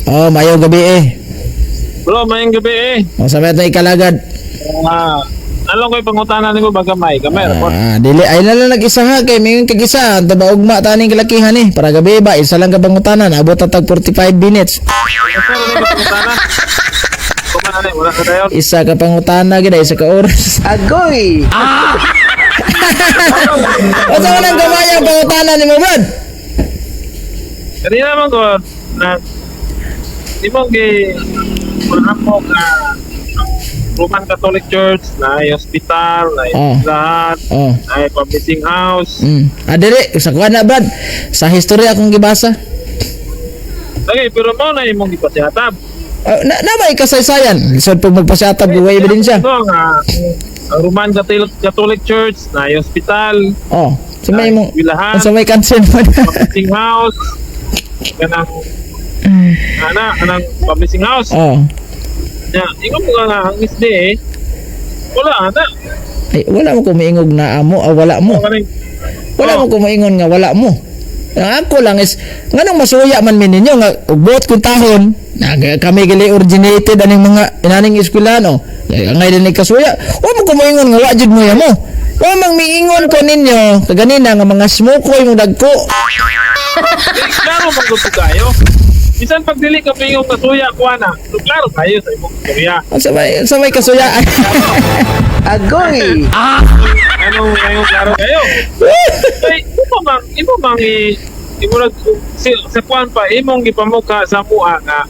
Oh, maayong gabi eh. Bro, maayong gabi eh. O sa may ikalagad. Ah, ano ko'y pangutana nimo ba gamay? Gamay ra po. Ah, dili ay na lang nag-isa ha kay mingon kag isa, anto ba ugma taning kalakihan eh. Para gabi ba isa lang ka pangutana, naabot na tag 45 minutes. Asa ra nimo pangutana? Kuman ani, wala ka dayon. Isa ka pangutana gid, isa ka oras. Agoy! Unsa man ang gamay ang pangutana nimo, Brad? Kanina man ko na imong gi wala mo ka Roman Catholic Church na ay hospital, na ay lahat, na ay publishing house. Ah, dili sa kuan na, Brad. Sa history akong gibasa. Okay, pero mo na imong gipasihatab. Ah, na, na may kasaysayan. Lisod pag magpasiatab, way ebidensya. Ito nga ang Roman Catholic, Catholic Church na ay hospital, Oh, sa may imong eskwelahan, sa may concern mo na. Publishing house, kanang ana kanang publishing house. Oh. Ya, ingon mo nga nga ang SDA wala ana. Ay, wala mo kumiingog na amo, ah, wala mo. Kaning Wala mo kumaingon nga wala mo. Ang ako lang is nganong masuya man mi ninyo nga ugbot kung tahon na kami gali originated aning mga inaning eskwelahan oh. Ngay din kasuya. Wa mo kumaingon nga wa jud mo ya mo. Wa mang miingon ko ninyo kaganina nga mga smokoy mo dagko. Di, klaro man gud kayo. Bisan pag dili ka pingong kasuya kuha na. So, klaro kayo sa imong kasuya. Unsa may kasuya? Agoy! Anong ngayong klaro kayo? Kay imo mang i imo nag si, sa kuan pa imong gipamukha sa mua nga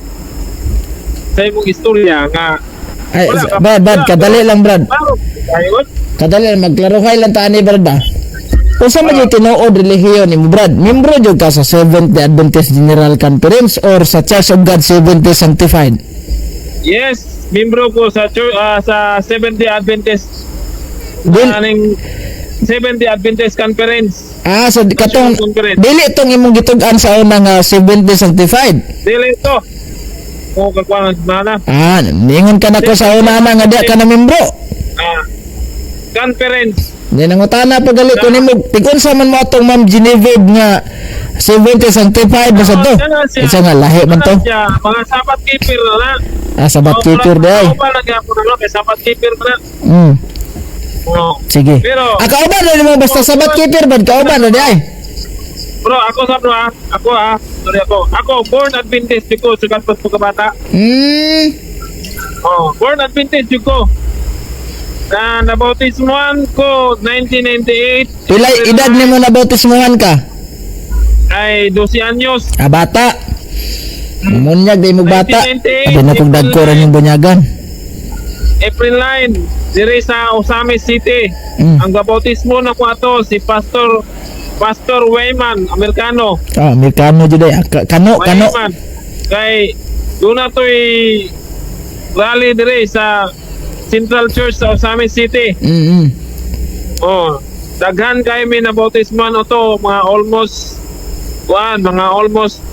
sa imong istorya nga Ay, wala ka- Brad, Brad, wala, kadali lang, Brad. Klaro kayo. Kadali lang magklarohay lang ta ani, Brad ba. Unsa man yung tinuod relihiyon nimo, Brad? Membro jud ka sa Seventh Day Adventist General Conference or sa Church of God Seventh Day Sanctified? Yes, membro ko sa church, sa Seventh Day Adventist Dil aning Seventh Day Adventist Conference. Ah, so katong Conference. dili tong imong gitug-an sa una nga Seventh Day Sanctified. Dili to. Mo kakuha ng mana. Ah, ningon ka nako sa una na nga di ka na membro. Ah, conference. Di nangutana pa gali ko nimo tig-unsa man mo atong Ma'am Genevieve nga Seventh Day Sanctified ba sa to? Isa nga lahi man to. Ano siya, mga sabat keeper na na. Ah, sabat keeper di ay. Ako pa nagyapon na kay sabat keeper na. Oh. Sige. Pero Ah, kauban na nimo basta sabat keeper bad kauban na di ay. Bro, ako sa bro ah. Ako ah. Sorry ako. Ako born Adventist ko sugat pa pagkabata. Oh, born Adventist ko. Na nabautismohan ko 1998. Pilay edad nimo na bautismuhan ka? Ay 12 anyos. Ah, bata. Munyag di mo bata. 1998, Abi na kong dagko ra yung bunyagan. April 9 dire sa Osamis City. Ang gabautismo na ko ato si Pastor Pastor Wayman, Amerikano. Ah, Amerikano jud ay. Ah, Kano, kano. Wayman. Kay doon na to'y rally dire sa Central Church sa Osamis City. Oh, daghan kay mi na bautismoan ato mga almost one, mga almost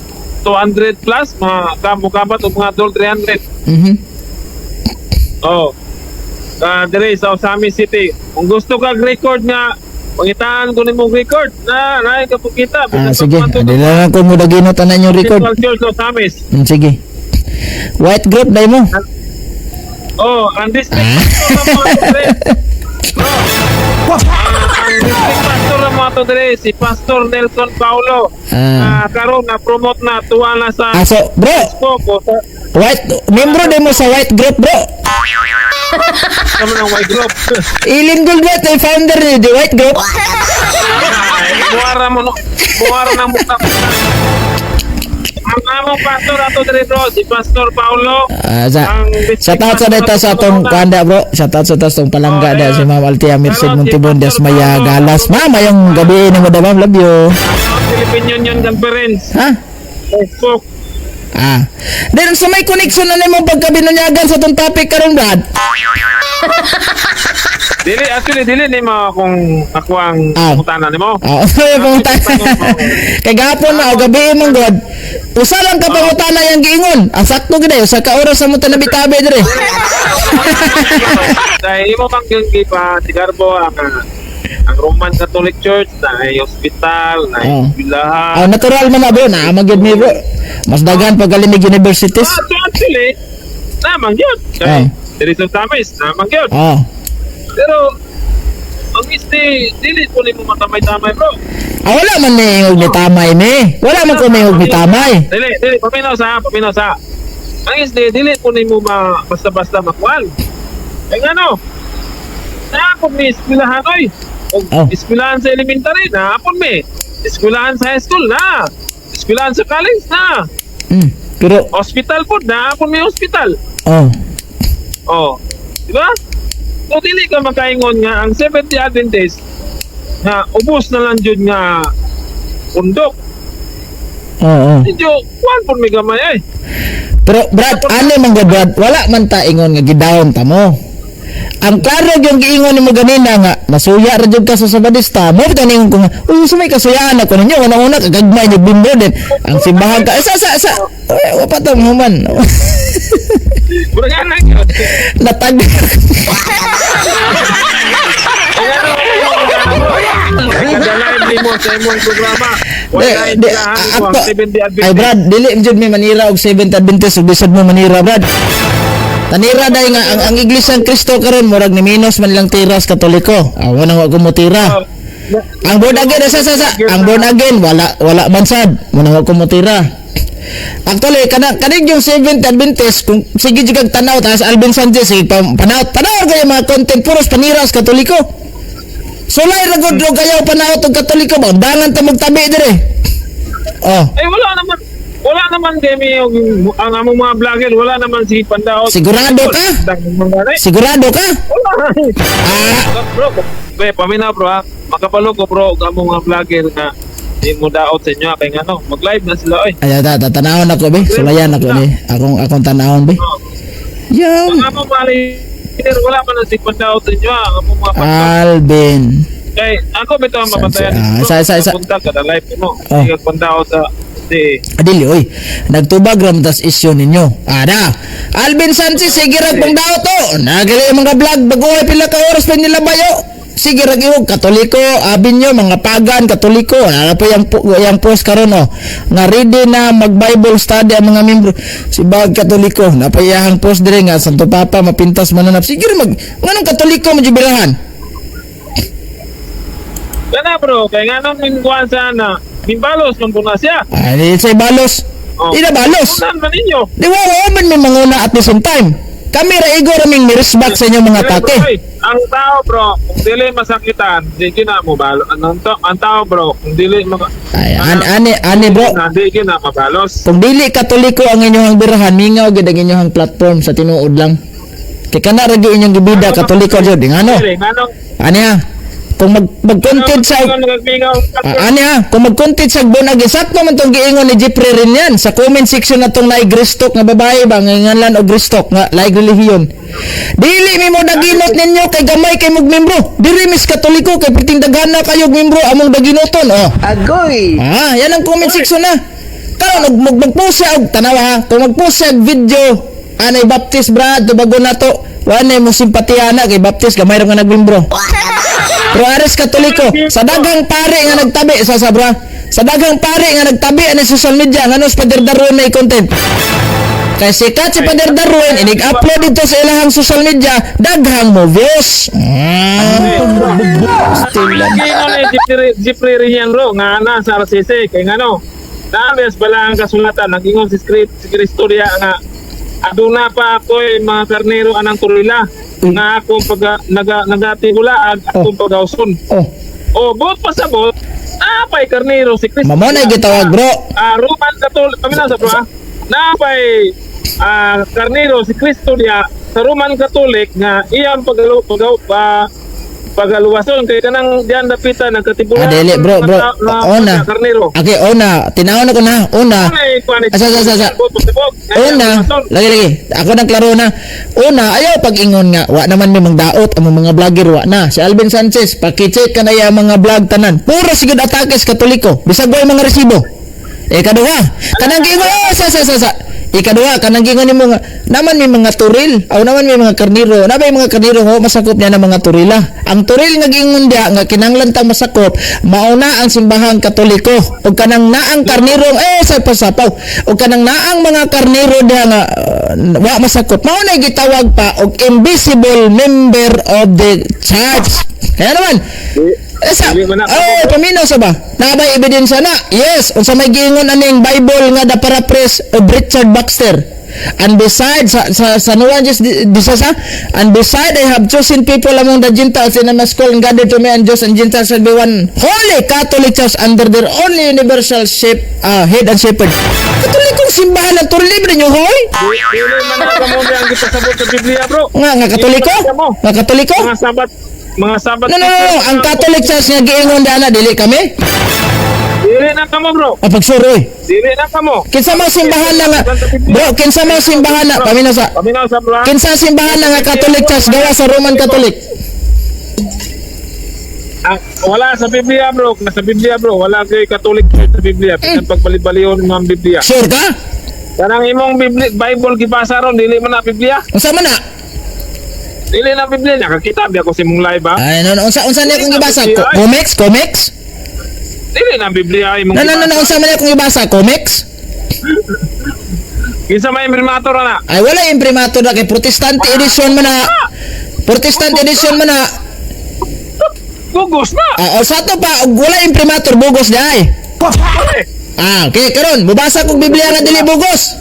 200 plus, mga kamukabat o mga dol 300. Oh. Dire sa Osamis City. Kung gusto ka record nga, pangitaan ko nimong record na naay ka pukita. Ah, sige. Adi lang ko mo dagino tanan yung record. Central Church Osamis. Sige. White group dai mo. Oh, ang district pastor na mga to dire. Bro. Ang district pastor na mga to dire si Pastor Nelson Paulo. Ah. Karon na promote na tuwa na sa Ah, so bro, Facebook o sa white membro dai mo sa white group, bro. sa mga white group. Ilin Goldwhite ay founder ni the white group. Ay, muara mo no, muara na mukha. Ang among pastor ato dire bro, si Pastor Paulo. Ah, sa Ang district Shout out sa pastor dito sa ato atong sa kanda, bro. Shout out sa tas tong palangga Oh, da ayan. si Ma'am Altia Merced Pero si Montibon Pastor Des Maya Paulo, Galas. Ma'am, mayong gabi ni mo da, ma'am. Love you. Philippine Union Conference. Ha? Facebook. Ah. Then sa may connection na nimo pagkabinunyagan sa tong topic karon, Brad. Dili, actually, dili ni mo kung ako ang pangutana nimo. Ah, may pangutana. Kay gahapon na o gabi man god. Usa lang ka pangutana yang giingon. Ang sakto gid ay usa ka oras sa mo tanabi-tabi dire. Dahil imo bang yung gipa si Garbo ang Ang Roman Catholic Church na ay hospital, na ay eskwelahan. Ah, natural man na, bro, naa man gyud mi, bro. Mas daghan pa galing mig universities. Ah, so actually, naman yun. Kay diri sa Ozamiz, naman yun. Pero, ang isti, dili po nimo matamay-tamay, bro. Ah, wala man ni og ni tamay ni. Wala man ko may og ni tamay. Dili, dili, paminaw sa, paminaw sa. Ang isdi, dili po nimo ma, basta-basta makuan. Kaya nga no, naapon mi eskwelahan, oy. Og eskwelahan sa elementary, naapon mi. Eskwelahan sa high school, na. Eskwelahan sa college, na. Pero Hospital po, naapon mi hospital. Oh, di ba? So dili ka makaingon nga ang Seventh-day Adventist nga ubos na lang jud nga undok. Medyo kuan pud mi gamay ay. Pero Brad, ano man ga, Brad, wala man ta ingon nga gidown ta mo. Ang klaro yung giingon nimo ganina nga nasuya ra jud ka sa Sabadista, mo ta ningon ko nga, uy, sa may kasuyaan ako ninyo, una-una kagagmay niyo bimbro din. Ang simbahan ka, sa sa sa. Uy, wa pa to human. Murag ana gyud. Natag. Kada live nimo sa imong programa. Wala Di, eskwelahan ko ang Seventh-day ay Adventist. Brad, dili jud mi manira og Seventh Adventist ug bisag mo manira, Brad. Tanira dai nga ang Iglesia ng Kristo karon murag ni minus man lang tiras Katoliko. Ah, wala wa ko mo tira. Oh, Ang born again, sa sa sa, ang born again wala wala man sad, muna wa ko mo tira. Actually, kana kaning yung Seventh Adventist, kung sige jud kag tanaw taas Alvin Sanchez, sige pa, panaw tanaw kayo mga content puros paniras Katoliko. Sulay ra gud og kayo panaw og Katoliko ba dangan ta magtabi dire. Oh, Ay wala naman kami yung ang among mga vlogger, wala naman si Pandaot. Sigurado ka? Sigurado ka? Wala. Ah, Bro, be, paminaw bro ha. Makapalo ko bro og among mga vlogger nga di mo daot sa inyo kay ngano, mag-live na sila oy. Ay, ta, ta, tanawon ako be. Sulayan ako ni. Akong tanawon be. Oh. Yung Ang among mga leader, wala man ang si Pandaot sa inyo ha, ang among mga pastor. Alvin. Kay ako bitaw ang mabantayan. Ah, Bro. isa. Punta kada live mo. Oh. Sige Pandaot sa si Adili, oy. Nagtubag ram tas isyo ninyo. Ada. Alvin Sanchez, sige rag pang daot to. Nagali ang mga vlog bago ay pila ka oras pa nila bayo. Sige rag iwog Katoliko, abin nyo mga pagan Katoliko. Ano pa yung, yung post karon oh. Nga ready na mag Bible study ang mga membro. Si Bag Katoliko, napayahang post dire nga Santo Papa mapintas mananap. Sige ra mag nganong Katoliko majubilahan? Kana bro, kay nganong minkuan sa na mimbalos man po na siya. Ay, say balos. Oh. Di na balos. Unan man ninyo. Di wa wa man may manguna at the same time. Kami ra igor raming ni-respect sa inyong mga Dili, atake. bro, oy, ang tao bro, kung dili masakitan, di na mo balo. Ang tao bro, kung dili maka Ay, an ani ani bro. na di na mabalos. Kung dili Katoliko ang inyong birahan, mingaw gid ang inyong platform sa tinuod lang. Kay kana ra gyud inyong gibida Katoliko jud, ngano? Dili nganong Ani ha? Kung mag mag-content sa nganong nagmingaw Ah, ani ha, kung mag-content sa born again, sakto man tong giingon ni Jeffrey rin yan sa comment section na tong naay Gristok nga babae ba, nga nganlan og Gristok nga laig relihiyon. Dili mi mo daginot ninyo kay gamay kay mog membro. Dili mis Katoliko kay perting daghan na kayo og membro among daginoton oh. Agoy! Ah, yan ang comment section na. Karon og mag magpost siya og tanawa ha, kung magpost siya og video anay Baptist brad tubago na to. Wa na mo simpatiya na kay Baptist gamay ra nga nagmembro. Pero ares Katoliko, sa daghang pare nga nagtabi sa sabra, sa daghang pare nga nagtabi ani social media ngano sa Pader Darwin na content. Kay sikat si Pader Darwin, inig-upload dito sa ilahang social media, daghang mo views. Giingon ni Jeffrey rin yan bro, nga ana sa RCC kay ngano. Names bala ang kasulatan, nag-ingon si Kristo diya nga aduna pa ako'y mga karnero anang turila nga akong pag naga nagatihula ag akong pagawson. Oh, O buot pasabot, napay karnero si Kristo. Mamo na gitawag bro. Ah, Roman Catholic, paminaw sa bro ah. Napay karnero si Kristo diya sa Roman Catholic nga iyang pagalu pagaw pa pagaluwason kay kanang diyan dapitan nagkatibulan. Ah, dili bro, bro. Ona. Karnero. Okay, ona, tinawon ako na. Una. Asa, asa, asa, asa. Una, lagi lagi. Ako nang klaro na. Una, ayaw pag-ingon nga wa naman may mangdaot ang mga vlogger wa na. Si Alvin Sanchez, paki-check ka na iya mga vlog tanan. Puro sigud atake sa Katoliko. Bisag way mga resibo. Eh kaduha, kanang giingon oh, sa sa sa sa. Ikaduha, kanang gingon nimo nga naman may mga turil, aw naman may mga karniro, na may mga karniro nga masakop niya ng mga turila. Ang turil nga giingon diya nga kinahanglan tang masakop, mauna ang Simbahang Katoliko. Ug kanang naang karniro eh sa pasapaw. Ug kanang naang mga karniro diha nga wa masakop, mao na gitawag pa og invisible member of the church. Kaya naman, eh, sa, Dili man na- oh, paminaw sa ba? Naa ba ebidensya na? Yes, unsa may giingon aning Bible nga the paraphrase of Richard Baxter. And beside sa Nuwan just disasa, and beside I have chosen people among the Gentiles in a school and gathered to me, and Jews and Gentiles shall be one holy Catholic Church under their only universal shape, head and shepherd. Katolikong simbahan ang turo libre nyo, hoy? Dili man na kamo ang gipasabot sa Biblia, bro. Nga Katoliko? Nga Katoliko? Mga Sabat. No. Ang Catholic Church nga giingon dana, dili kami? Dili na kamo, bro. O pagsuroy. Dili na kamo. Kinsa man simbahan na nga, bro, kinsa man simbahan na, paminaw sa, Paminaw sa, bro, ha? Kinsa simbahan na nga Catholic Church gawa sa Roman Catholic? Ah, wala sa Biblia, bro. Sa Biblia, bro. Wala kay Catholic Church sa Biblia. Bisan pagbalibalion ng Biblia. Sure ka? Kanang imong Biblia, Bible gibasa ron, dili man na Biblia. Unsa man na? Dili na Biblia. Nakakita biya ko sa imong live, ha. Ay, no, no, unsa niya akong gibasa? Comics? Comics? Dili na Biblia imong No, no, no, no, unsa man niya akong gibasa? Comics? Kinsa may imprimatur na? Ay, wala imprimatur na kay Protestant edition man na. Protestant edition man na. Gugos na. Ah, o sa ato pa, og wala imprimatur, bugos di ay. Pare. Ah, okay, karon mubasa kog Biblia nga dili bugos.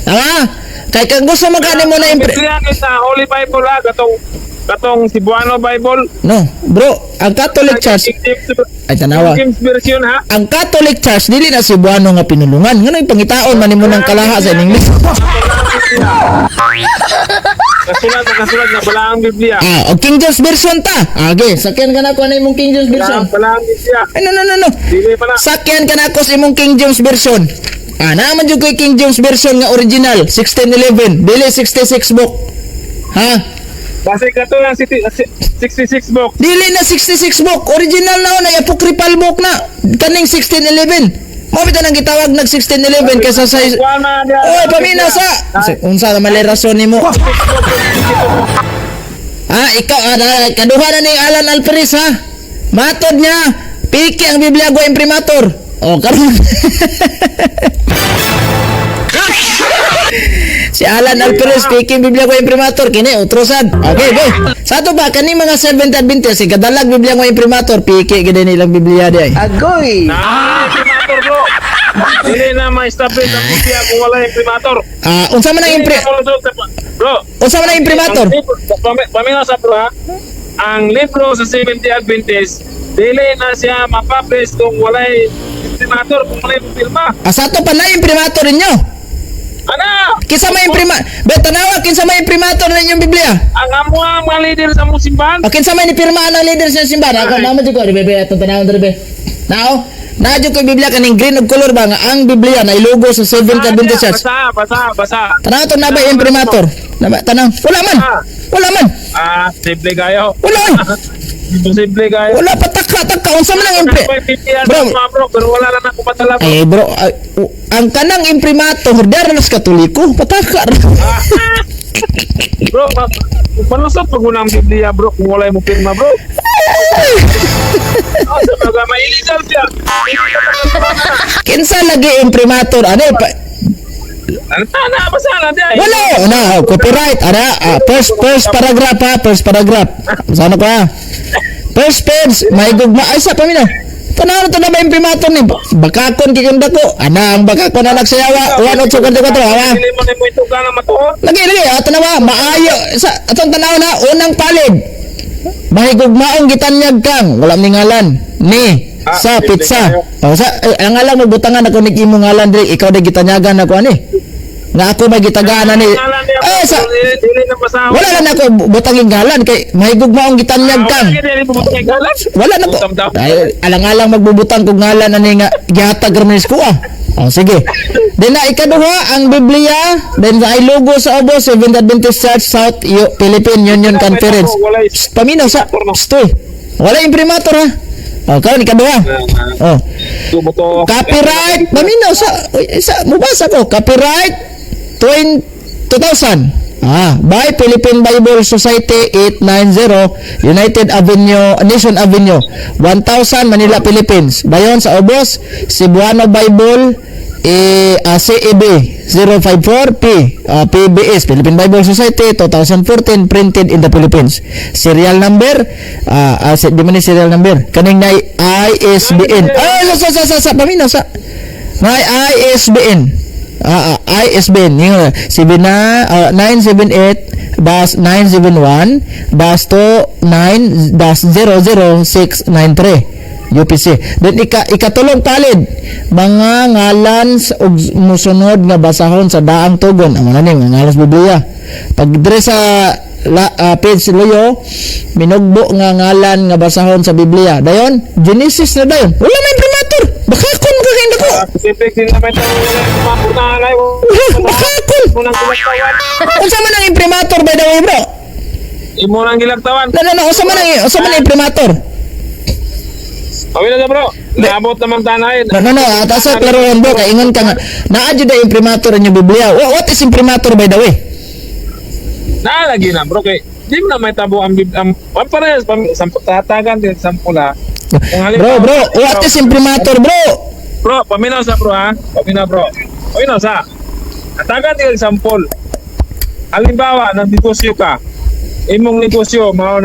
Tama? Kay kang gusto magkano mo na impri. Biblia kita Holy Bible, ha, katong Cebuano Bible. No, bro, ang Catholic Church King James, ay tanawa. King James Version, ha. Ang Catholic Church dili na Cebuano nga pinulungan. Ngano pangitaon man nimo ng kalaha sa English? Kasulat na bala ang Biblia. Ah, og King James Version ta. Ah, okay, sakyan ka na ko ano imong King James Version. Bala ang Biblia. Ay, no, no, no, no. Dili pa na. Sakyan ka na ako sa imong King James Version. Ah, naa man jud koy King James Version nga original, 1611, dili 66 book. Ha? Basi kato lang 66 book. Dili na 66 book, original na na apocryphal book na kaning 1611. Mao bitaw nang gitawag nag 1611 kaysa sa. Kuan man diya. Oy, paminaw sa unsa na mali rason nimo? Ah, ikaw ah, kaduha na ni Alan Alperis, ha. Matod niya, piki ang Biblia go imprimatur. Oh, karon. Si Alan Alperis, piki ang Biblia go imprimatur kini otro sad. Okay, go. Sa ato ba kani mga Seventh Adventist si kadalag Biblia go imprimatur, piki gid nilang Biblia di ay. Agoy! Ah, imprimatur, bro. Dili na ma-establish ang Biblia kung wala imprimatur. Ah, unsa man ang Dili impri na malusot Bro, unsa man ang imprimatur? Ang libro, paminaw sa, bro, ha? Ang libro sa Seventh Adventist, dili na siya mapublish kung walay imprimatur, kung walay pirma. Ah, sa ato pa na imprimatur ninyo. Ana! Kinsa may imprima? Be tanawa kinsa may imprimatur ninyong Biblia? Ang amo ang mga leader sa among simbahan. O kinsa may nipirma ang leader sa simbahan? Ako mama jud ko di bebe atong tanawon diri be. Nao, naa jud ko Biblia kaning green og color ba nga ang Biblia na ilogo sa Seventh Adventist Church. Basa, basa, basa. Tanaw to na ba imprimatur? Na ba tanaw? Wala man. Wala man. Ah, simple kayo. Wala oy. Imposible kayo. Wala pa taka taka unsa man ang impri. May Biblia Bro. sa mga bro, pero wala lang ako patala, bro. Ay bro, ay, ang kanang imprimatur dara nas Katoliko, pataka ra. Bro, palusot pag unang Biblia, bro, kung wala mo pirma, bro. Oh, sa mga may illegal siya. Kinsa lagi imprimatur ano pa, Ano na, basa na diya. Wala na oh, copyright ana ah, first paragraph ha, first paragraph. Sana ko ha. First page, may gugma ay sa pamina. Tanaw na to na ba imprimatur ni bakakon kay ko. Ana ang bakakon anak sayawa 1844 ha. Dili mo na mo ito ka na matuod. Lagi lagi ah, tanawa maayo sa atong tanaw na unang palid. Mahigugmaong gitanyag kang wala ni ngalan ni Ah, sa simple pizza. kayo. Oh, sa eh, ang ngalan mo butangan ako ni imong ngalan diri ikaw di gitanyagan ako ani. Nga ako may gitagaan ani. Ngalan niya, Eh sa bro, dili na basa. wala na ako butangin ngalan kay mahigugmaong gitanyag kang. Wala dili bubutang ngalan. Wala na ko. Utam daw. Ay, alang-alang magbubutang kog ngalan ani nga gihatag ra man ko ah. Oh, sige. Then na ikaduha ang Biblia, then ay logo sa obo Seventh Adventist Church South Philippine Union Conference. Psst, paminaw sa Psst, uy. Wala imprimatur ha. Oh, karon ikaduha. Oh. Tumuto. Copyright, paminaw sa uy, sa mubasa ko. Copyright 20, 2000. By Philippine Bible Society, 890 United Avenue, Nation Avenue, 1000 Manila, Philippines. Bayon sa ubos, Cebuano Bible CEB 054P, PBS, Philippine Bible Society, 2014, printed in the Philippines. Serial number, di man ni serial number kaning na ISBN. Sa paminaw sa may ISBN. ISBN yun, 7 na 978-971-29-00693 UPC. Then ikatulong palid, mga ngalan og musunod nga basahon sa daang tugon. Amo na ni mga ngalan sa Biblia. Pag dire sa page luyo, minugbo nga ngalan nga basahon sa Biblia. Dayon Genesis na dayon. Wala may imprimatur. Bakakon ka kay dako. Siyempre, sila may tao wala yung Bakakon. Imo nang gilagtawan. Unsa man ang imprimatur, by the way, bro? Imo nang gilagtawan. No, no, no, unsa man ang imprimatur? Kawin na, bro. Naabot naman tanay. No, no, no, at asa klarohan, bro, kay ingon ka nga naa jud ang imprimatur inyo Biblia. What is imprimatur, by the way? Naalagi na, bro, kay di mo na may tabo ang parehas pam tatagan din sampula. Kung Bro, bro, what is imprimatur, bro? Bro, paminaw sa, bro, ha. Paminaw, bro. Paminaw sa. Hatagan din example. Halimbawa, nang negosyo ka. Imong negosyo mao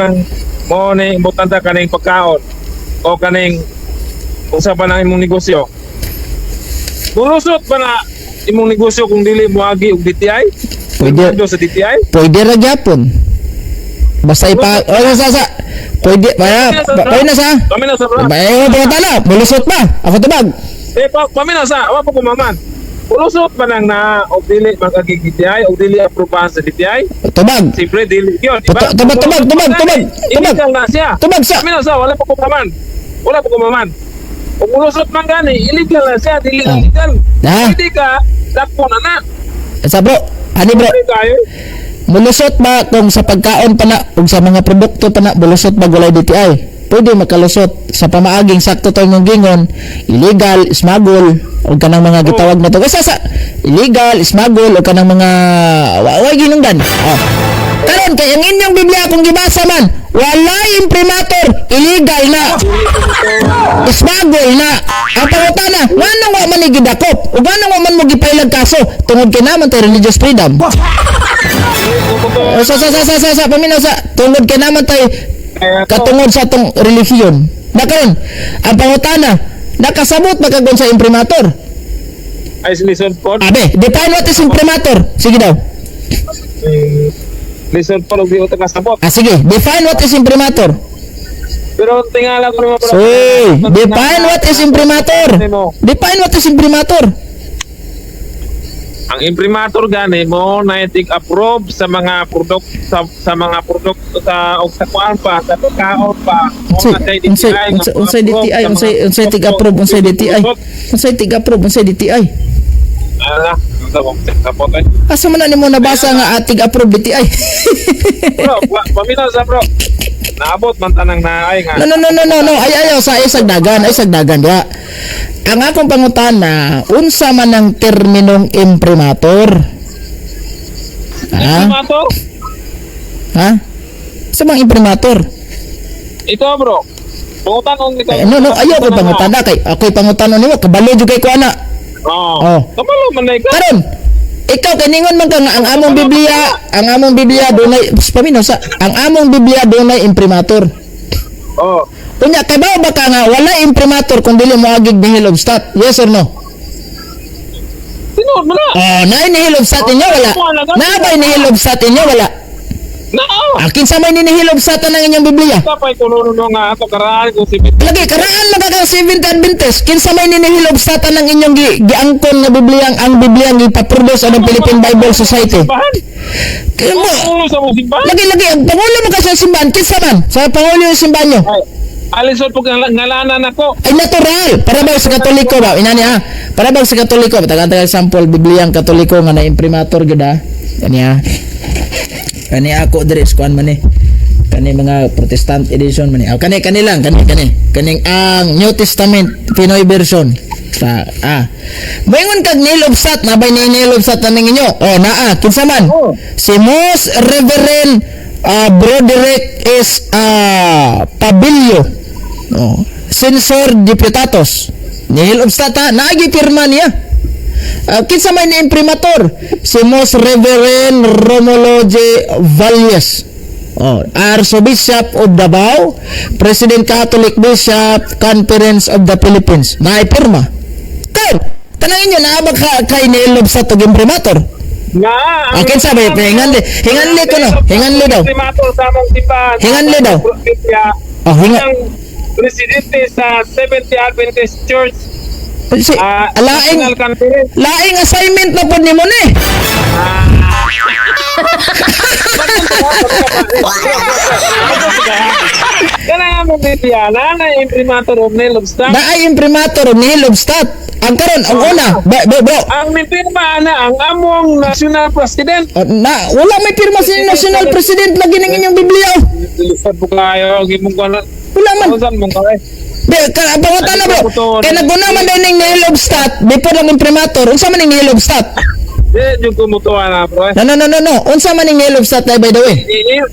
ni importante kaning pagkaon o kaning unsa pa nang imong negosyo. Mulusot pa na imong negosyo kung dili moagi og DTI? Pwede. Muando sa DTI? Pwede ra gyapon. Basta ipa oh, sa pwede pa pwede na sa. Paminaw sa, bro. Ba eh pangutana, mulusot ba? Ako tubag. Eh, paminaw sa, wa pa kumaman. Mulusot pa nang na og dili mag-agi DTI o dili aprobahan sa DTI? Tubag. Siyempre, dili yun, di ba? Tubag, tubag, tubag, tubag, tubag. Illegal na siya. Tubag sa. Paminaw sa, wala pa kumaman. Wala pa kumaman. Kung mulusot man gani, illegal na siya, dili na legal. Pwede ka, dakpo na na. Sa, bro, ani, bro, Pwede tayo. mulusot ba kung sa pagkaon pa na ug sa mga produkto pa na, mulusot ba walay DTI? Pwede makalusot sa pamaaging sakto to imong gingon, illegal, smuggle og kanang mga gitawag na to. Sa illegal, smuggle og kanang mga wa ginungdan. Oh. Karon kay ang inyong Biblia kung gibasa man, walay imprimatur, illegal na. Smuggle na. Ang pangutana, nganong wa man ni gidakop? Ug nganong wa man mo gipailag kaso tungod kay naman tay religious freedom? O, sa paminaw sa, tungod kay naman tay katungod sa atong relihiyon. Na karon, ang pangutana, nakasabot ba kag sa imprimatur? Ay, listen po. Abe, define what is imprimatur. Sige daw. Listen po, di ko kasabot. Sige, define what is imprimatur. Pero tingala ko naman, bro. Soy, define what is imprimatur. Define what is imprimatur. Ang imprimatur gani mo na approve sa mga produkto sa mga produkto sa og sa kuan pa, sa pagkaon pa. Mo Unsay na siya unsay DTI nga unsay unsay approve DTI sa unsay mga unsay tig produkto. approve, unsay DTI, unsay tig approve, unsay DTI? Ala, unsa mo sapot ay. Asa man na nimo nabasa nga atig approve DTI? Bro, paminaw sa, bro. Naabot man tanang naay nga. No, no, no, no, no, no. Ay, ayaw sa ay sagdagan diha. Ang akong pangutana, unsa man ang terminong imprimatur? Ha? Imprimatur? Ha? Sa mga imprimatur? Ito, bro. Pangutan kung ito. Ay, no, no, ayaw ko pangutana kay ako'y pangutana nimo, kabalo jud kay ko ana. Oo. Oh. Kabalo man na ikaw. Karon, ikaw kay ningon man ka nga ang among Biblia dunay, paminaw sa, ang among Biblia dunay imprimatur. Oh. Unya kay ba ka nga wala imprimatur kung dili mo agig nihil obstat? Yes or no? Tinuod mo na. Oh, na nihil obstat inyo wala? Na ba nihil obstat inyo wala? Nao. Akin sa may nihil obstat ang inyong Biblia? Kapay kuno no nga ato karaan kung si Lagi karaan magkakang Seventh Adventist, kinsa may nihil obstat ang inyong giangkon nga Biblia, ang Biblia ang gipaproduce ang Philippine Bible Society? Simbahan. Kaya mo, Pangulo sa mong simbahan. lagi lagi ang pangulo mo kasi sa simbahan, kinsa man? Sa pangulo yung simbahan nyo? Ay, alisod po ngalanan ako. Ay natural, para ba sa Katoliko ba? Inani ha. Para ba sa Katoliko, tagan-tagan example Biblia ang Katoliko nga na imprimatur gyud ha. Kani ha. Kani ako diri sa kuan man ni. Kani mga Protestant edition man ni. Oh, kani kani lang, kani kani. Kaning ang New Testament Pinoy version. Sa ah. Moingon kag nihil obstat, nabay ni nihil obstat na ninyo. Oh, naa, kinsa man? Oh. Si Most Reverend Broderick S. Pabilio. Oh. Censor Deputatus. Nihil obstat ha, naagi pirma niya. Kinsa may ni imprimatur? Si Most Reverend Romulo J. Valles. Oh, Archbishop of Davao, President Catholic Bishop Conference of the Philippines. Naipirma. Kayo, tanangin nyo, naabag ka kay nihil obstat og imprimatur. Nga. Ah, kinsa ba? Hinganli, hinganli ko no. Hinganli daw. Imprimatur sa among simbahan. Hinganli daw. Biblia. Oh, hinga. Ang presidente sa Seventh Adventist Church. Si, laing, National Conference. Laing assignment na po ni mo ni. Kana among Biblia na na imprimatur og nihil obstat. Naay imprimatur og nihil obstat. Ang karon, ang una, bro, bro, bro. Ang mipirma na ang among national president. Oh, na, wala may pirma si national president lagi ng inyong Biblia. Oh. Lisod po kayo, gimong ko na. Wala man. Usan mong kayo. Be, ka, pangutan na bro. Kaya naguna man daw ning nihil obstat before ang imprimatur. Unsa man ning nihil obstat? Di, yung kumutuwa na, bro. No, no, no, no, no. Unsa man ning nihil obstat by the way?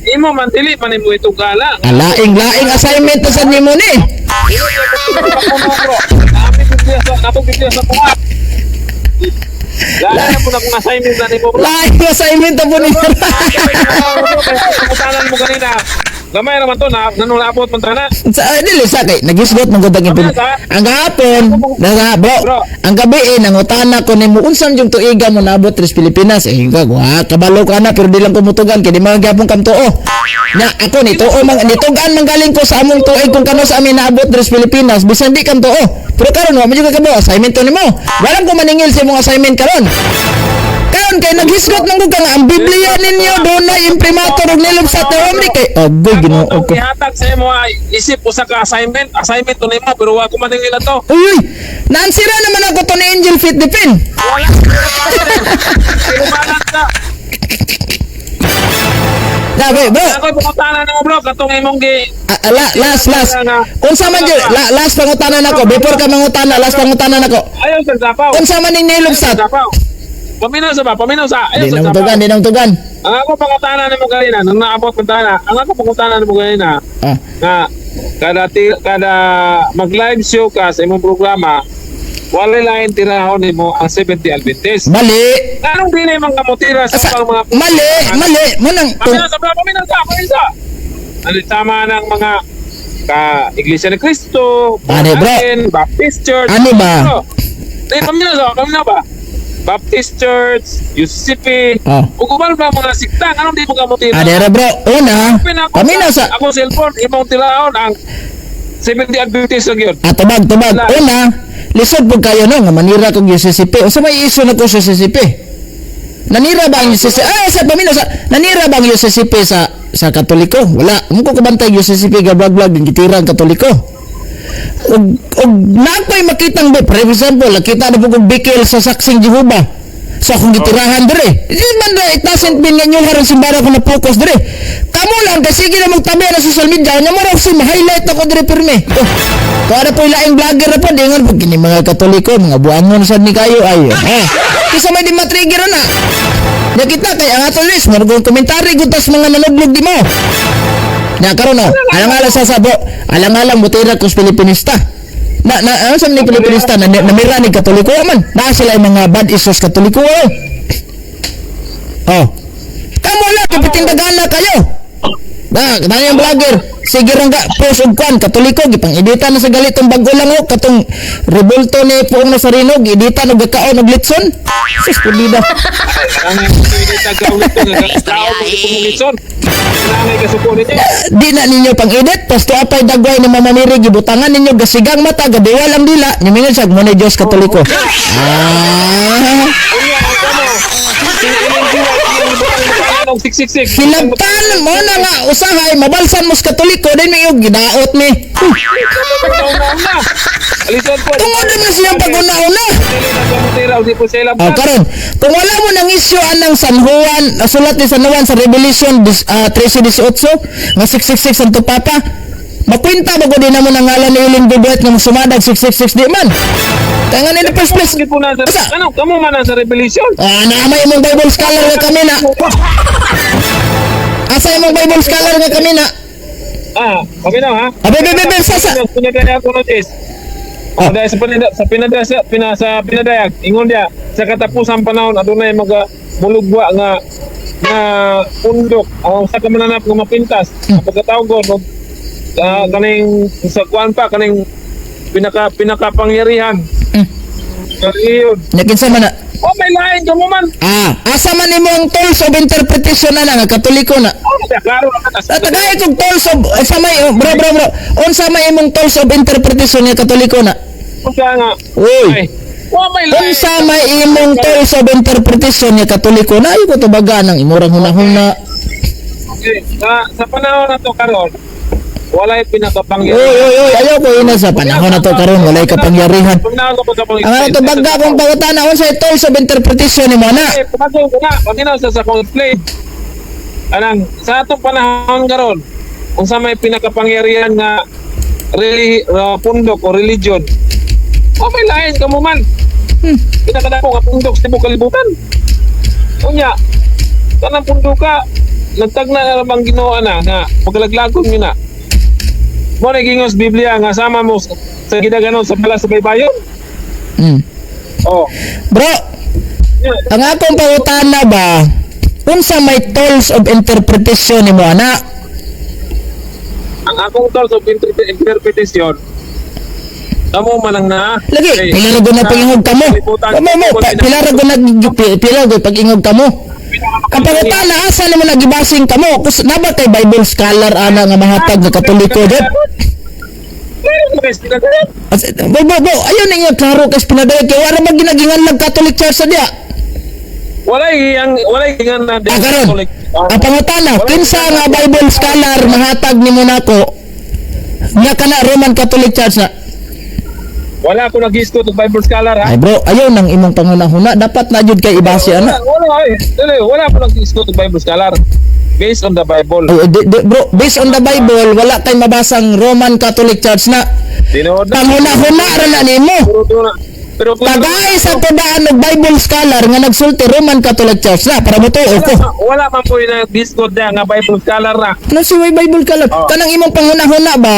Imo man dili man imo itong gala. Ah, laing, laing assignment na sa nimo ni. Bro. Nami Biblia sa nato Biblia sa kuha. Lain na po na kung assignment na nimo, bro. Laing assignment na po ni. Pangutanan mo kanina. Gamay raman to na nanong naabot man tana. Sa dili sa kay nagisgot man gud ang ang gahapon na bro, ang gabi eh nangutana ko nimo unsa yung tuiga mo naabot tres Pilipinas eh hingga wa kabalo ka na pero di lang kumutugan kay di man gyapon kam tuo. Nya ako ni tuo man nitugan man galing ko sa among tuig kung kano sa amin naabot tres Pilipinas bisan di kam tuo. Pero karon wa man jud ka kabalo assignment to nimo. Walang ko maningil sa imong assignment karon. Karon kay naghisgot man gud ka nga ang Biblia ninyo dunay imprimatur og nilom sa ni kay agoy, Ginoo Ako ko. ihatag sa imo ay isip usa ka assignment, assignment to nimo pero wa ko maningil to. Uy, uy! Naansira naman ako to ni Angel Fit Depin. Wala. Pero balat ka. Sabi, bro, Ako pangutanan nimo, bro, katong imong gi ah, ah, last, last. Unsa man jud, last pangutanan ako. Before ka mangutana, last pangutanan ako. Ayaw sa Dapaw. Unsa man ning nihil obstat? Dapaw. Paminaw sa ba? Paminaw sa. Ayaw Di sa na Dapaw. tugan, di na tugan. Ang ako pangutana nimo kanina, nang naabot man tana, ang ako pangutana nimo kanina, nga kada mag-live show ka sa imong programa, wala lain tirahon nimo ang 70 Adventist. Mali. Anong dili man ka motira sa Asa, ubang mga mali, mali. Munang, tung, Paminaw sa bro, paminaw sa, paminaw sa. Ano tama ng mga ka Iglesia ni Cristo, Ano, bro? Again, Baptist Church. Ano ba? Bro, eh, paminaw sa, paminaw ba? Baptist Church, UCCP, Oh. ug uban pa mga sikta, anong di mo ka motira? Adera bro, una, paminaw sa, Ako cellphone, imong tilaon ang 70 Adventist lang yun. Ah, tubag, tubag. Una, lisod po kayo no, nga manira kog UCCP. Unsa may issue na ko sa UCCP? Nanira ba ang UCCP? Ah, sa paminaw sa nanira ba ang UCCP sa Katoliko? Wala. Mo ko kabantay UCCP ga vlog vlog gitira ang Katoliko. Ug na ako'y makitang for example, nakita na po kong bikil sa Saksing Jehova sa akong gitirahan dire. Di man na it doesn't mean nga inyo karon simbara ko na focus dire. Kamo lang kasi sige na magtabi na social media nya mo ra si highlight ako dire pirmi. Oh, kuha na po ilaing vlogger na po dingon pag kini mga Katoliko mga buangon sad ni kayo ay. Ha. Kisa may di matrigger na. Nakita kay ang ato list mo komentary gutas mga nanoglog di mo. Na karon no, alang-alang sa sabo, alang-alang mutira kos Pilipinista. Na na ano sa ni Pilipinista na namira ni Katoliko man. Na sila yung mga bad issues Katoliko. Oh. Oh. Kamo lang kapitindagan na kayo. Na, na yung vlogger. Sige rong ga post og kwan Katoliko gipang editan na sa galitong bago lang oh katong rebulto ni Poong Nazareno gieditan og gakaon og litson. Sus pulida. Ang pwede tagaulit ko nga tao mo kumulitson. Kailangan kasuko ninyo. Di na ninyo pang edit pasto apay dagway ni Mama Mary gibutangan ninyo gasigang mata gadiwal ang dila nimingon siya mo ni Dios Katoliko. Ah, Unya ang kamo. Si inyong diwa iyong butang og 666. Hilabtan mo na nga usahay mabalsan mo sa Katoliko din may gidaot ni. Una-una. Alisan po. Tungod na siyang pag-una-una. Dili na gamutira di po sila. Oh, karon, kung wala mo nang isyu anang San Juan, nasulat ni San Juan sa Revelation 13:18 nga 666 ang Papa, Makwinta ba ko di na mo nangalan ni Ellen G. White nga sumadag 666, di man? Kaya nga in the first place. Bakit po nasa, Asa? ano, kamo man nasa Revelation. Ah, naamay imong Bible scholar nga kami na. Asa imong Bible scholar nga kami na? Ah, kami na ha. Abe, be, be, be, sa. Pinadayag ko notice. Oh. Oh. Dahil sa pinadayag, ingon dia sa katapusang panahon adunay maga mulugwa nga nga pundok ang sa kamananap nga mapintas ang pagkatawgon og kaning sa kuan pa kaning pinaka pinakapangyarihan. Kariyon. Nakinsa man na? Oh, may lain ka mo man. Ah, asa man imong tools of interpretation na nga Katoliko na? Oh, klaro na ka. Ah, tagay kog tools of unsa may, oh, bro, bro, bro. Unsa may imong tools of interpretation nga Katoliko na? Unsa nga? Uy. Ay. Oh, may lain. Unsa may imong tools of interpretation nga Katoliko na? Ay ko tubaga ng imurang hunahuna. Okay. Sa panahon na to karon, walay pinakapangyarihan. Uy, uy, uy, ayaw ko ina sa panahon na to karon walay kapangyarihan. Ang ano to bagga kong pangutana, unsa tools of interpretation nimo na? Eh, pagkaw ko na, pag sa akong explain. Anang, sa atong panahon karon, unsa may pinakapangyarihan nga pundok o religion? O may lain ka mo man. Pinakadako nga pundok sa tibuok kalibutan. Unya, kanang pundoka, nagtagna na bang Ginoo na nga pagalaglagon nyo na. Mo na gingos Biblia nga sama mo sa gidaganon sa pala sa baybayon. Oh. Bro, Yeah. ang akong pangutana ba, unsa may tools of interpretation nimo ana? Ang akong tools of interpretation, kamo man ang na. Lagi, Okay. pila ra gud na pag-ingog kamo. Kalibutan. Kamo mo, pila ra gud na pila ra gud pag-ingog kamo. Ang pangutana, asa nimo nagibasing kamo? Kus na ba kay Bible scholar ana nga mahatag nga Katoliko jud? Meron ba guys, pinagayag? Bo, bo, bo, ayaw na nga klaro kay pinadayag kay wala man ginagingan Catholic Church sa diya. Walay iyang na Ah, karon. Ang pangutana, kinsa nga Bible scholar mahatag nimo nako nga kana Roman Catholic Church na? Wala ko nag-isko to Bible scholar ha. Ay bro, ayaw nang imong pangunahuna, dapat na jud kay ibase ana. Wala, wala, ay, dili, wala ko nag-isko to Bible scholar. Based on the Bible. Ay, di, di, bro, based on the Bible, wala kay mabasang Roman Catholic Church na. Tinuod na. Panghuna-huna ra na nimo. Pero pero Tagay sa tudaan og Bible scholar nga nagsulti Roman Catholic Church na para motuo ko. Wala man po yung nag-disco na nga Bible scholar na. Ano si way Bible scholar? Oh. Kanang imong panghuna-huna ba?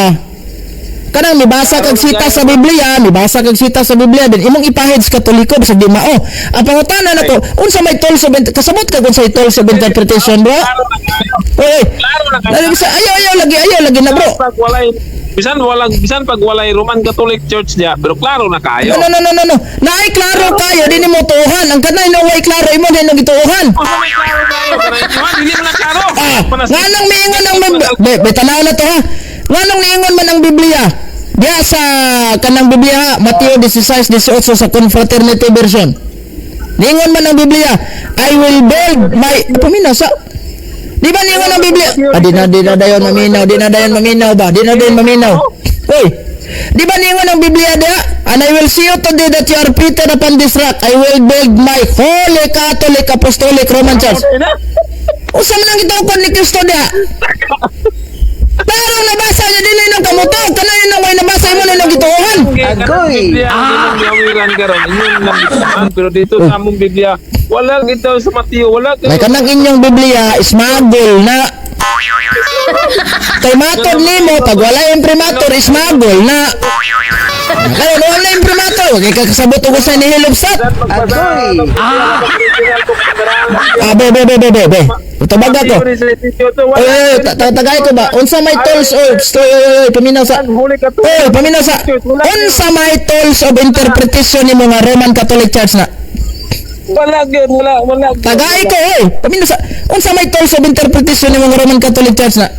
Kanang mibasa kag sita sa Biblia, mibasa kag sita sa Biblia, then imong ipahid sa Katoliko bisag di mao. Ang pangutana nako, unsa may tools of kasabot ka kung sa tools of interpretation, bro? Klaro na kayo. Oy, Klaro na kayo. ayaw, ayaw, ayaw lagi, ayaw lagi na, bro. Pag walay bisan pag walay Roman Catholic Church diya, pero klaro na kayo. No, no, no, no, no. Naay klaro kayo, di nimo tuohan. Ang kanay no way klaro imo din gituohan. Unsa may klaro kayo? Kanang iwan, dili mo na klaro. Ah, Panas- nganong miingon ang be, be, tanaw na to ha. Nganong niingon man ang Biblia? Diya sa kanang Biblia ha, Mateo 16:18 sa Confraternity version. Niingon man ang Biblia, "I will build my," paminaw sa. Di ba niingon ang Biblia? Ah, di na dayon maminaw, di na dayon maminaw ba? Di na dayon maminaw. Uy. Di ba niingon ang Biblia diya? "And I will see you today that you are Peter, upon this rock I will build my holy Catholic Apostolic Roman Church." Ay, na. Usa man ang gituokon ni Kristo diha. Pero nabasa niya dili nang kamuto, kanay nang way nabasa imo na nang gituohan. Agoy. Biblia ang imong giawiran karon, inyon lang gituohan, pero dito sa among Biblia, wala gito sa Mateo, wala May kanang inyong Biblia smuggle na. Kay matod nimo pag wala imprimatur, smuggle na. Kayo wala na imprimatur, kay kakasabot og usa ni hilobsat. Agoy. Ah. Ah, be be be be be. Be. Tabaga ko. Oy, oy, oy, tagay ko ba? Unsa may tools of oy, oy, oy, paminaw sa. Oy, paminaw sa. Unsa may tools of interpretation nimo nga Roman Catholic Church na? Wala gyud, wala, wala. Gyud. Tagay ko, oy. Paminaw sa. Unsa may tools of interpretation nimo nga Roman Catholic Church na?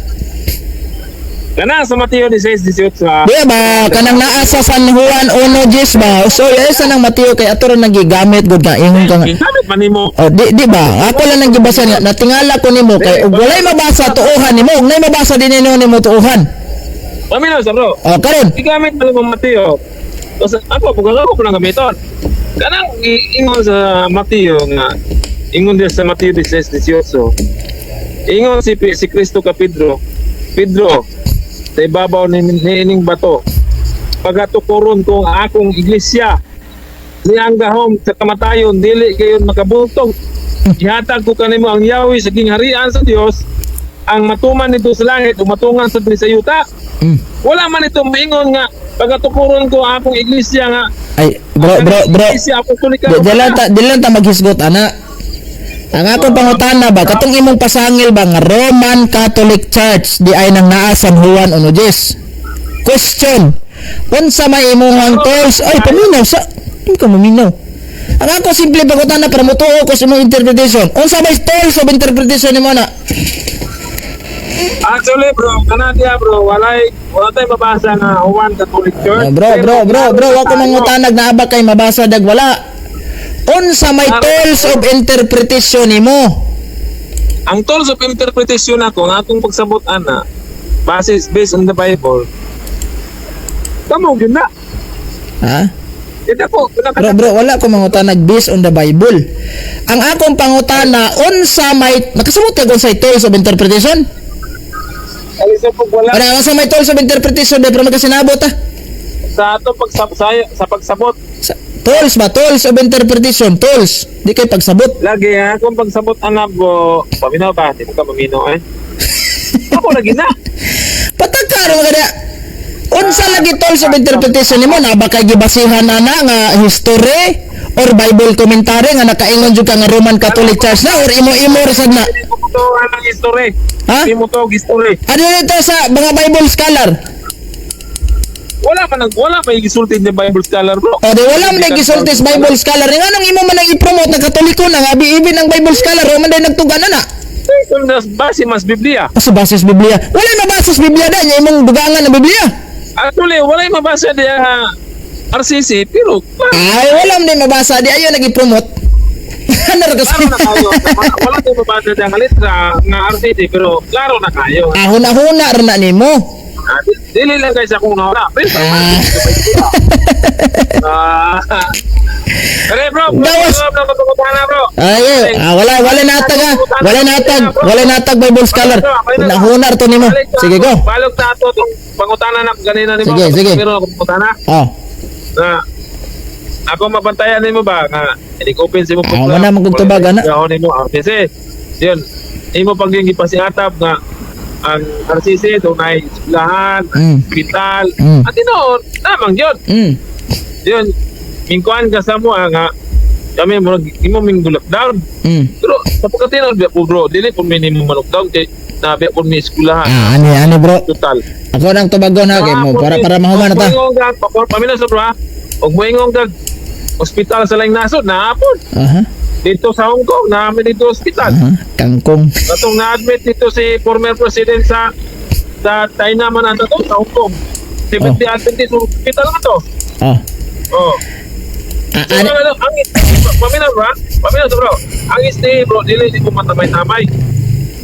Kana sa Mateo 16:18 ha. Di ba kanang naa sa San Juan 1:10 ba? So, ay sa nang Mateo kay ato ra nang gigamit gud nga ingon ka nga. Ginamit man nimo. Oh, di ba? Ako lang nang gibasa nga natingala ko nimo kay ug walay mabasa tuohan nimo, ug nay mabasa din nimo tuohan. Paminaw sa bro. Oh, karon. Gigamit man nimo Mateo. Kasi ako pag ako ko nang gamiton. Kanang ingon sa Mateo nga ingon diya sa Mateo 16:18. Ingon si Kristo ka Pedro. "Pedro, Sa ibabaw ni ining bato pagatukuron ko ang akong iglesia, ni ang gahom sa kamatayon dili gayon makabultong. Ihatag ko kanimo ang yawi sa gingharian sa Dios. Ang matuman nito sa langit o matungan sa diri sa yuta. Wala man ito maingon nga pagatukuron ko ang akong iglesia nga Ay, bro, bro, bro. Iglesia Apostolika Di lang ta maghisgot ana. Ang akong pangutana ba, katong imong pasangil ba nga Roman Catholic Church di ay nang naa San Juan Onojes? Question. Unsa may imong tools? Ay, paminaw sa. Hindi ka maminaw. Ang ako simple pangutana para motuo ko sa imong interpretation. Unsa may tools of interpretation nimo na? Actually, bro, kana diya, bro, wala tay mabasa nga Juan Catholic Church. Ah, bro, bro, bro, bro, wa ko mangutanag naa ba kay mabasa dag wala. Unsa may tools of interpretation nimo? Ang tools of interpretation ako, ang akong pagsabot ana, basis based on the Bible. Kamo gyud na. Ha? Kita ko, Bro, bro, wala ko mangutanag based on the Bible. Ang akong pangutana, unsa may nakasabot ka kung sa tools of interpretation? Alisa po wala. Wala, unsa may tools of interpretation de pero magkasinabot ah. Sa ato pagsab sa pagsabot. Sa, tools ba? Tools of interpretation, tools. Di kay pagsabot. Lagi ha, akong pagsabot ana, bro, paminaw ba? Di mo ka maminaw eh. Ako lagi na. Pataka ra kada. Unsa lagi tools of interpretation nimo na ba kay gibasihan ana nga history or Bible commentary nga nakaingon jud ka nga Roman Catholic Church na or imo-imo ra sad na? Hindi mo to anang history. Ha? Hindi mo to history. Ano dito sa mga Bible scholar? Wala pa gisulti ni Bible scholar, bro. O di wala man gisulti sa Bible scholar. Nga nang imo man ang i-promote na Katoliko na nga abi ng Bible scholar o man day nagtugan na na. Based on the base mas Biblia. Sa base sa Biblia. Wala mabasa sa Biblia da nya imong dugangan na Biblia. Actually, wala yung mabasa diya nga RCC, pero klaro, Ay, wala man day mabasa di ayo nag-promote. Ano ra kasi? Klaro na kayo. Wala yung mabasa diya nga letra nga RCC, pero klaro na kayo. Ahuna-huna ra na nimo. Ah, dili lang guys akong nauna. Pero ah, Pero bro, bro, Gawas. bro, bro, bro, bro, bro. Ay, ah, wala wala natag ah. Wala natag, wala natag Bible scholar. Huna-huna ra to nimo. Sige go. Balog ta ato tong pangutana na ganina nimo. Sige, sige. Pero akong pangutana Oh. na ako mabantayan nimo ba nga open si mo. Ah, wala man kog tubag, ana. Gahon nimo RCC. Yun. Imo pag yung gipasiatap nga ang RCC dunay eskwelahan, ospital. At tinuod, tamang yun. Yun, mingkuan ka sa mo ah, nga kami mo imo ming lockdown. Pero sa pagkatinuod biya po, bro, dili po minimum lockdown kay na biya po mi eskwelahan. Ah, ani ani bro. Total. Ako nang tubagon ha kay mo para para mahuman na ta. Pamina sa bro ha. Og moingon kag ospital sa laing nasod naapon. Aha. Dito sa Hong Kong naami dito ospital. Aha. Kangkong. Katong na-admit dito si former president sa China man ato to sa Hong Kong. Seventh-day Adventist hospital man to. Oh. Oh. Ah, So, ani, ano, ang pamina bro, ha? Pamina bro. Ang SDA, bro, dili di ko matamay-tamay.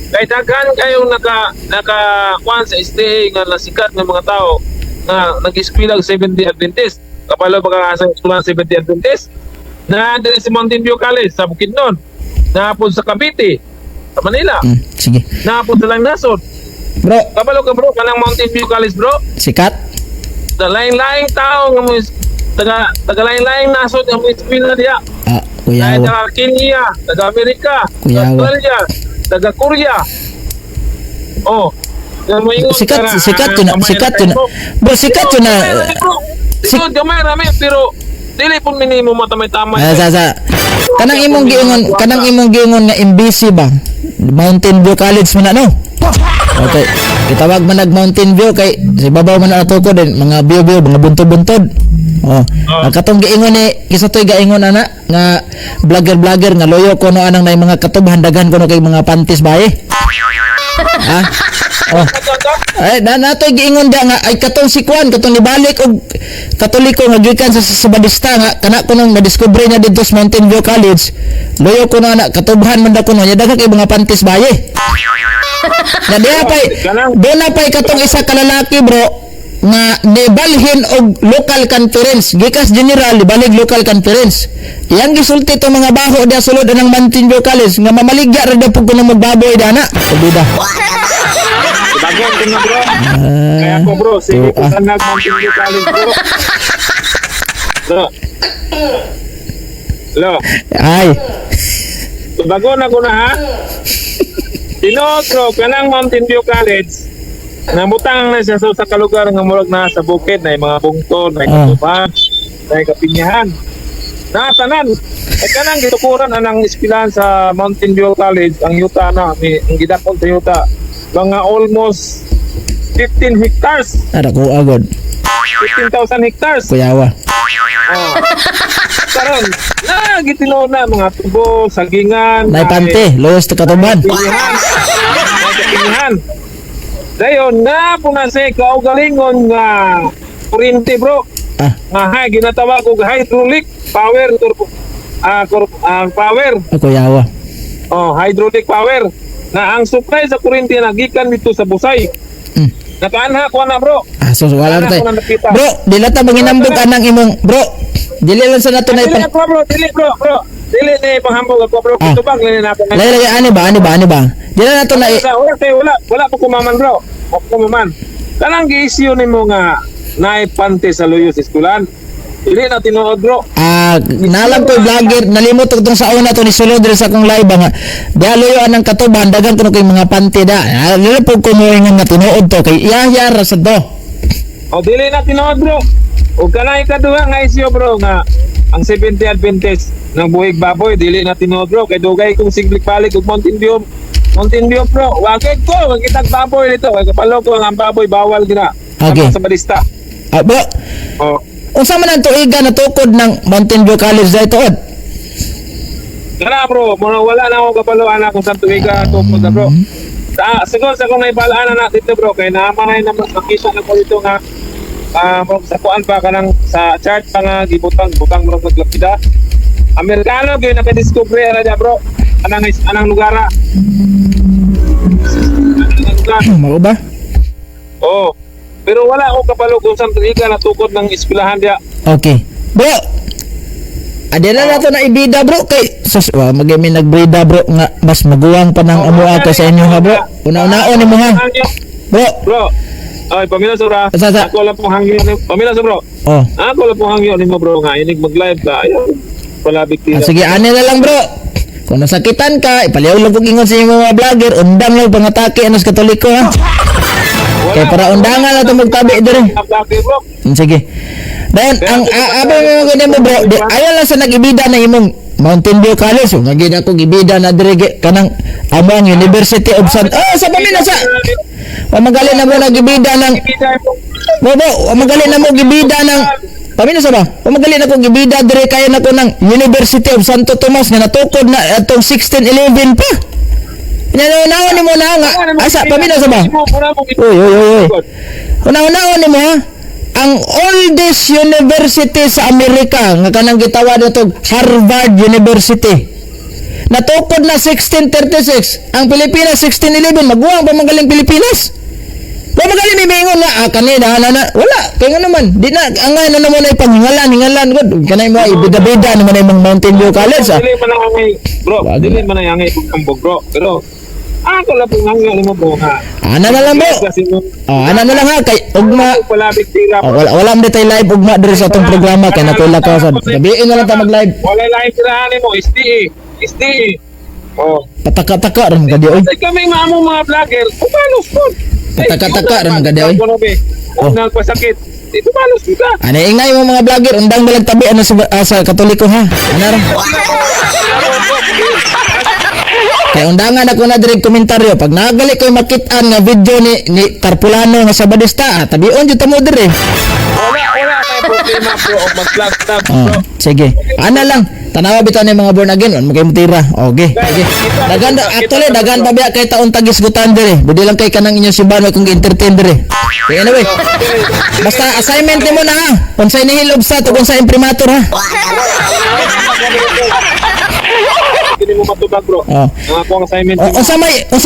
Kay daghan kayong naka naka kuan sa SDA nga nasikat ng mga tao nga nag-eskwela og Seventh-day Adventist. Kapalo ba ka sa eskwela ng Seventh-day Adventist? Na diri sa Mountain View College sa Bukidnon. Naapod sa Cavite, sa Manila. Sige. Naapod sa Lang Nasod. Bro, Kabalo ka, bro, kanang Mountain View College, bro. Sikat. Sa laing-laing tao nga mo taga taga laing-laing nasod nga mo eskwela diya. Ah, Ay, kuyawa. taga Kenya, taga Amerika, taga Kuyawa. Australia, taga Korea. Oh. Nga moingon Sikat, ka na, sikat ah, yun na, gamay sikat ra yun na. kayo. Bro, sikat yun na. Gamay ra ni, bro. Tinuod, gamay rami pero dili po minimo matamay-tamay. Ah, sa. Kanang imong giingon nga MBC ba? Mountain View College man na no. Okay. Gitawag man nag Mountain View kay si babaw man na ato ko din mga view view mga buntod-buntod. Oh. Ang katong giingon ni kisa toy gaingon ana nga vlogger vlogger nga loyo kuno anang nay mga katubhan daghan kuno kay mga panties bae. Ha? Oh. Ay, na natoy giingon da nga ay katong si Kwan katong nibalik og Katoliko nga gikan sa Sabadista nga kana kunong nadiskubre niya didto sa Mountain View College. Loyo kuno na katubhan man da kuno nya daghan kay mga panties baye. Na diha pay do na pay katong isa ka lalaki, bro, nga nibalhin og local conference gikas general nibalig local conference. Iyang gisulti to mga baho diha sulod anang Mountain View College nga mamaligya ra daw pud kuno magbaboy dana. Subida. Bagon ko na, bro. Kaya ko, bro, sige ko Ah. sa nag Mountain View College, bro. Bro. Lo, Ay. Bago na ko na ha. Tinuod, bro, kanang Mountain View College, namutang na siya sa kalugar nga murag na sa bukid na mga bungtod, na katuban, na kapinyahan. Natanan. Eh kanang gitukuran anang eskilahan sa Mountain View College, ang yuta na, may, ang gidakon sa yuta, mga almost 15 hectares, Ara ko agad. 15,000 hectares. Kuyawa. Oh. Karon, na gitinuod na mga tubo, sagingan, Nay pante, luwas ta katuban. Kapinyahan. Kapinyahan. Dayon na po na siya kaugalingon nga kuryente, bro. Nga hay ginatawag og hydraulic power turbo power. Kuyawa. Oh, hydraulic power na ang supply sa kuryente na gikan dito sa Busay. Nakaanha ko na, bro. Ah, so wala na Wala tayo. ko na nakita. Bro, dili ta manginambog anang imong bro. Dili lang sa nato na Dili ipang ako, bro, dili, bro, bro. Dili ni panghambog ako, bro. Kitubang ni na ako. Lagi lagi ani ba, ani ba, ani ba? Dili na to na Wala, wala, tayo, wala, wala po kumaman, bro. Wala po kumaman. Kanang gi-issue nimo nga naipante sa luyo sa eskulan. Dili na tinuod, bro. Nalam ko vlogger nalimot ko tong sa una to ni sulod diri sa akong live ba nga. Dialoyo anang katuban dagan kuno kay mga panty da. Dili po ko moingon nga tinuod to kay iyahya ra sa do. O dili na tinuod, bro. O kanang ikaduha nga issue, bro, nga ang 70 Adventist ng buhig baboy dili na tinuod, bro, kay dugay kong siglik balik og Mountain View. Mountain View, bro. Wagay ko magkitag baboy dito kay kapalo ko ang baboy bawal gina. Okay. Sama sa balista. Bro, O unsa man ang tuiga na tukod ng Mountain View College dahil tuod? Kana, bro, muna wala na ako kapaluan na kung saan tuwiga tukod na, bro. Sa siguro sa kung naibalaan na dito, bro, kay naamanay na makita na ko dito nga bro, sa kuan pa kanang sa chart pa nga gibutang butang bro naglapida. Amerikano gyud nakadiscover ra dia, bro. Anang anang lugar. Anang lugar. Mao ba? Oh. Pero wala ako kapalo kung saan tuwiga na tukod ng eskwelahan dia. Okay. Bro, adela na to na ibida, bro, kay sus wa magami nagbrida, bro, nga mas maguwang pa ng amoa kay sa inyo ha, bro. Una-unaon nimo ha. Bro, Bro. Ay, pamilya sobra. Sa. Ako lang pong hangyo ni pamilya sobra. Oh. Ako lang pong hangyo nimo, bro, nga inig mag-live ka. Ayaw palabig Sige, ani na lang, bro. Kung nasakitan ka, ipaliw lang kong ingon sa inyong mga vlogger, undang lang pangatake anos Katoliko ha. Kay para undangan na ito magtabi dire. Vlogger, bro. Sige. Dayon ang abay mo ganyan mo, bro, di, ayaw lang sa nag-ibida na imong Mountain View College. So, ngagid ako gibida na dire kanang amo ang University of San. Oh, sa pamina sa. Wa magali na mo nagibida ng Ibida mo. Bro, bro, wa magali na mo gibida ng Pamina sa ba? Wa magali na ko gibida dire kaya na ko ng University of Santo Tomas nga natukod na atong 1611 pa. Inaw-naon nimo na nga asa pamina sa ba? Uy, uy, uy, uy. Una-unaon nimo ha. Ang oldest university sa Amerika nga kanang gitawag na tog Harvard University. Natukod na 1636. Ang Pilipinas 1611, maguwang pa magaling Pilipinas. Wa magaling may mingon nga kanina na, na wala kay nga naman di na ang nga na naman ay panghingalan hingalan gud kanay mo ibida-bida naman ay imong Mountain View College ah. Dili man ang angay, bro. Wag Dili na. man ang angay pagkambog, bro. Pero ako lang pong hangyo nimo, bro, nga. Ana na lang, bro. Kasi mo Oh, ana na lang ha kay ugma. palabig tira. Oh, wala wala man tayo live ugma diri sa atong programa kay nakulak ka sa gabiin na lang ta mag-live. Wala live tirahan nimo, SDE. SDE. Oh. Pataka-taka ra man ka di oy. Kasi kami mga among mga vlogger, pumalos po. Pataka-taka ra man ka di oy. Oh. Nagpasakit. Di pumalos ka. Ana ingay mo mga vlogger undang balag tabi ano sa, sa Katoliko ha. Ana ra. Kay undangan ako na diri komentaryo pag nagali ko'y makit-an nga video ni Tarpulano nga Sabadista, tabion jud ta mo diri. Wala, wala kay problema, bro, og mag-vlog tab, Oh, bro. sige. Ana lang, tanawa bitaw ni mga born again, mo kay mutira. Okay, sige. Dagan actually dagan pa biya kay taon tagisgutan diri. Budi lang kay kanang inyong simbahan may kung entertain diri. Okay, anyway. Basta assignment nimo na ha. Unsay nihil sa ug unsay imprimatur ha. Hindi mo matubag, bro. Oh. Ang akong assignment. O, unsa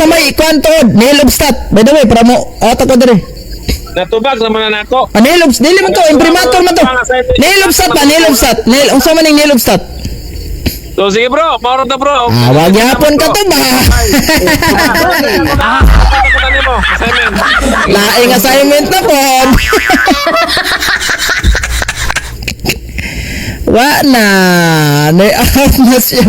may kuan tuod nihil obstat. By the way, para mo ato ko diri. Natubag naman na nako. Ah, nihil obstat, dili man to, imprimatur man to. Nihil obstat ba, nihil obstat. Nihil, unsa man ning nihil obstat? So sige bro, mauro ta bro. Ah, wag yapon ka to ba? Mo, assignment. Laing assignment na po. Wa na. Nay-out na siya.